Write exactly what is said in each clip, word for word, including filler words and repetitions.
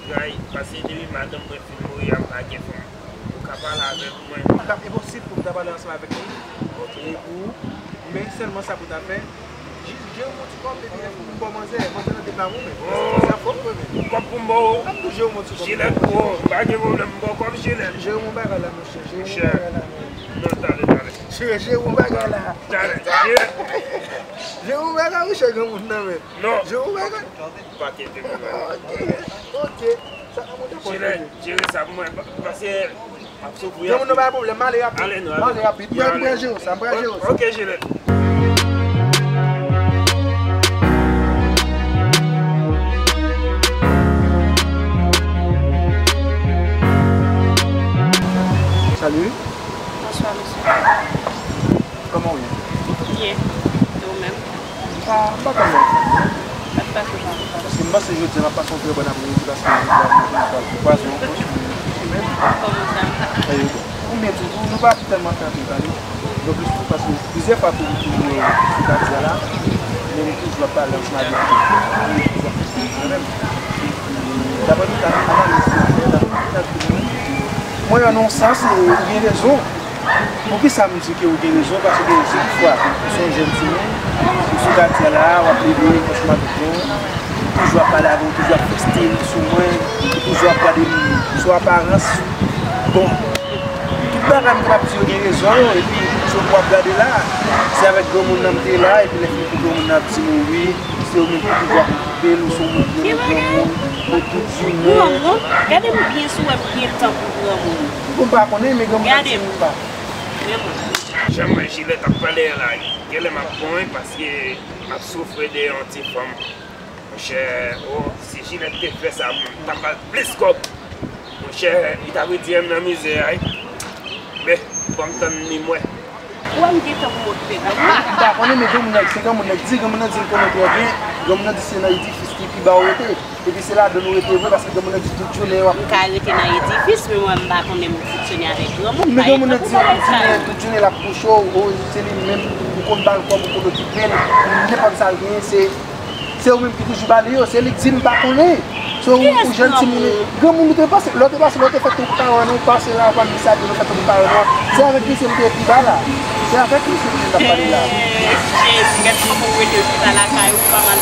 Ay, pase depi madanm mwen fin mouri a, m pa gen fanm. Ou ka pale avè l pou mwen? L ap enposib pou m ta pale ansanm avèk li. Ok. E pou ou, men sèlman sa pou w ta fè, jis jere yon ti kòb epi lè pou m ba w manzè, manzè nan te pa mwen menm. Sa fòk mwen menm. Yon kòb pou m ba w? M ap tou jere yon ti kòb. Jilèt, o, m pa gen pwoblèm, m ba w kòb, Jilèt. Jere yon bagay la, monchè, jere yon bagay la, non. Non, talè, talè. Jere, jere yon bagay la. Talè, jere. Jere yon bagay, monchè, granmoun nan menm. Non. Jere yon bagay. Pa kenbe m. Ok, ok. Sa nan mwen te konn. Jere, jere sa pou mwen, pa-, pase m ap soufri. Granmoun nan, pa gen pwoblèm, m ale rapid. Ale, nou ale. M ale rapid. M pral, m pral jere sa, m pral jere sa. Ok, Jilèt. Salut. Bonswa, mesye. Kòman w ye? Byen. E ou menm? M pa, m pa tèlman. Sa k pase, sa? Paske m panse jodi a m ap pase yon trè bòn apremidi paske m pral pran pwason an pòch mwen menm. Kòman sa? E, bon, konbyen di nou, nou pa tèlman fè anpil pale. Donk, li sou paske plizyè fwa tou, tou, sou katye a la, men nou toujou ap pale ansanm avèk li. Li toujou ap fè mwen menm. Daprè tout analiz ke m fè, daprè tout kalkil mwen, mwen wè nan yon sans, e, ou gen rezon. Poukisa m di ke ou gen rezon? Paske se yon fwa, ou se yon jèn timoun, ou sou katye a la, w ap leve ansanm avèk nou, ou toujou ap pale avè m, ou toujou ap fè stil sou mwen, ou toujou ap gade m sou aparans. Bon, tout bagay m kapab di yo gen rezon yo, epi sou w ap gade la, se avèk granmoun nan m te la, epi lè fini pou granmoun nan ap di m wi, se ou menm ki toujou ap okipe l, ou se yon moun ki renmen granmoun, ou tout jounen. Granmoun, gade m byen si w wè m gen tan pou granmoun. Bon, m pa konnen, men granmoun ap di m pa. Gade m. Jan mwen Jilèt ap pale a la, genlè m ap bon wi, paske m ap soufri de yon ti fanm. Monchè, o, si Jilèt te fè sa, m t ap ba l plis kòb. Monchè, li t ap retire m nan mizè a wi. Men, ban m tann li m wè. Ou wè m gen tan pou m okipe granmoun? M pa konnen, men granmoun nèg, se granmoun nèg di, granmoun nan di l konnen trè byen, granmoun nan di se nan edifis ki pi ba w rete. Epi se ladan nou rete vre, paske granmoun nan di tout jounen w ap. M ka rete nan edifis, men mwen m pa konnen m fonksyone avèk granmoun. Men granmoun nan di tout jounen, tout jounen l ap kouche w, o, se li menm, ou konn ba l kòb, ou konn okipe l, nenpòt sa l genyen, se, se ou menm ki toujou ba li yo, se li k di m pa konnen. Se ou, ou jèn timoun, granmoun ou te pase, lè w te pase, lè w te fè tout paran nou, pase la, w ap di sa, nou fè tout paran nou, se avèk misye m te pi ba la. Se avèk misye m te ap pale la. Jezi, gad kòman w rete chita lakay ou, pa mal.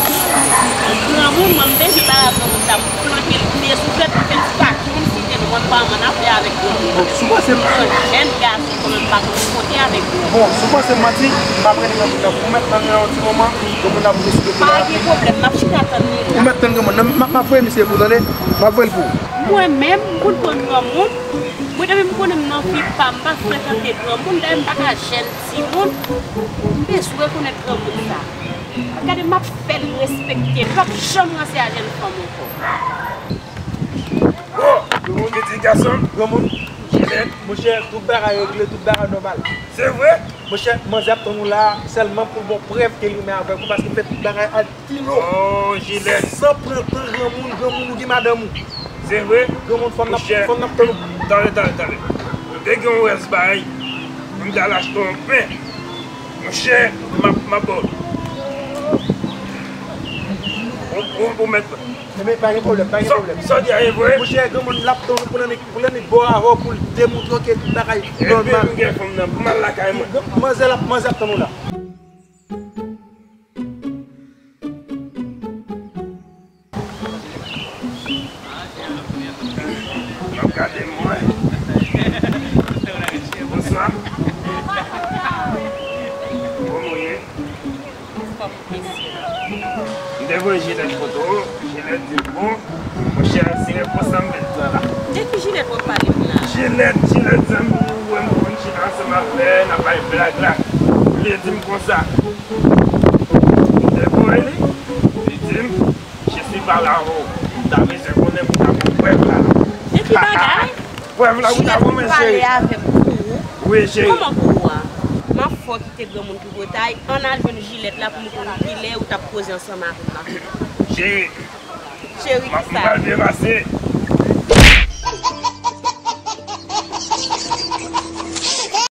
Granmoun, mwen, m te jwe bagay granmoun sa, m flanke l, m dezouvè, m fè l pati, m site l, mwen, m pa ann afè avèk granmoun. Bon, si w panse m. Yon jèn gason, kòm m pa konn kote avèk granmoun. Bon, si w panse m manti, m ap rele granmoun nan pou mèt nan yon ti moman, granmoun ap respekte la. Pa gen pwoblèm, m ap chita tann li la. Ou mèt tann granmoun nan, m ap, m ap voye misye pou ou, tande? M ap voye l pou ou. Mwen menm, m konn pran granmoun, mwen, depi m konnen m nan vi pa m, m pa frekante granmoun, dayè m pa ka jèn timoun, m bezwen rekonèt granmoun sa. Gade, m ap fè l respekte m, li p ap janm ranse a jèn fanm ankò. O, granmoun, pitit gason m, granmoun, Jilèt. Monchè, tout bagay regle, tout bagay nòmal. Se vre? Monchè, manzè ap tann ou la, sèlman pou l ba w prèv ke li renmen avèk ou, paske l fè tout bagay al kilo. O, Jilèt. San pran tan, granmoun, granmoun, ou gen madanm ou. Se vre? Granmoun, fanm n ap, monchè, fanm n ap tann ou. Tande, tande, tande. M te gen yon rès bagay pou m t al achte yon pen. Monchè, m ap, m ap ba w. Ou, ou, ou mèt. Men pa gen pwoblèm, pa gen pwoblèm. Sa w di a, e vre? Monchè, granmoun l ap tann ou pou l annik, pou l annik bò avè w, pou l demontre w ke tout bagay nòmal. Epi m gen fanm nan, pou m al lakay mwen. Manzè l ap, manzè ap tann ou la. M ap gade mwen. Bonswa. Kòman w ye? Anfòm, mesye. M te voye Jilèt kote w, Jilèt di m bon, monchè, se repons la m vin pran la. De ki Jilèt w ap pale m la? Jilèt, Jilèt, zanmi ou wè m konn chita ansanm avè, n ap bay blag la. Li di m konsa. M te voye li, li di m, je suis pas là, oh. M ta bezwen konnen pou ta pran prèv la. De ki bagay? Prèv la pou ta pran, men cheri. Jilèt pale avè m pou ou. Wi, cheri. Kòman pou ou a? M ap fè w kite granmoun pou botay. Ann al jwenn Jilèt la pou m konn kilè ou t ap koze ansanm avè m la. Cheri. Cheri, m ap, kisa? M pral byen pase.